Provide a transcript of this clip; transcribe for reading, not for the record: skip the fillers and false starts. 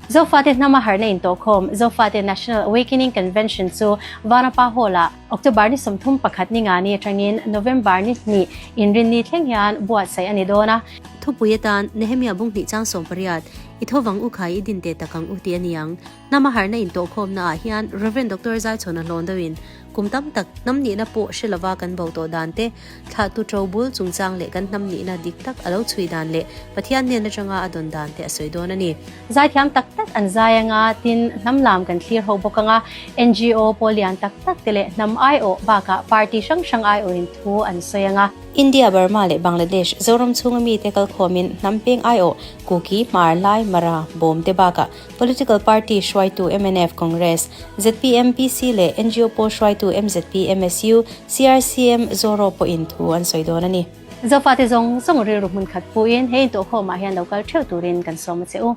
Zofate hnama harhna intawhkhawm Zofate National Awakening Convention chu Vanapa Hall-ah October ni 31 ni ngani atangin November ni hnih inrinni thleng hian buatsaih a ni dawn a. Thupui atan Nehemia bung hnih chang 18, I thovang u khai i din teh tak ang u tih a ni ang. Hnama harhna intawhkhawmna ah hian Rev. Doctor Zaichhawna hlawn deuhin kum tam tak hnam nihna pawh hre lova kan bo tawh dan te, Thlahtu ṭo bul chungchang leh kan hnam nihna dik tak a lo chhui dan leh Pathian hnen atanga a dawn dan te a sawi dawn a ni. Zaithiam tak tak an zai anga, tin, hnam lam kan thlir ho bawk anga, NGO pawl lian tak tak te leh hnam aiawh bakah party hrang hrang aiawhin thu an sawi anga. India, Burma leh Bangladesh, Zoram chhunga mite kalkhawmin hnam peng aiawh, Kuki, Hmar, Lai, Mara, Bawm te bakah Political party hruaitu mnf, Congress, zpm, PC leh ngo pawl hruaitu mzp, MSU, CRCM, Zoro pawhin thu an sawi dawn a ni. Zofate zawng zawng rilru hmun khat puin he intawhkhawmah hian lo kal theuh turin kan sawm a che u.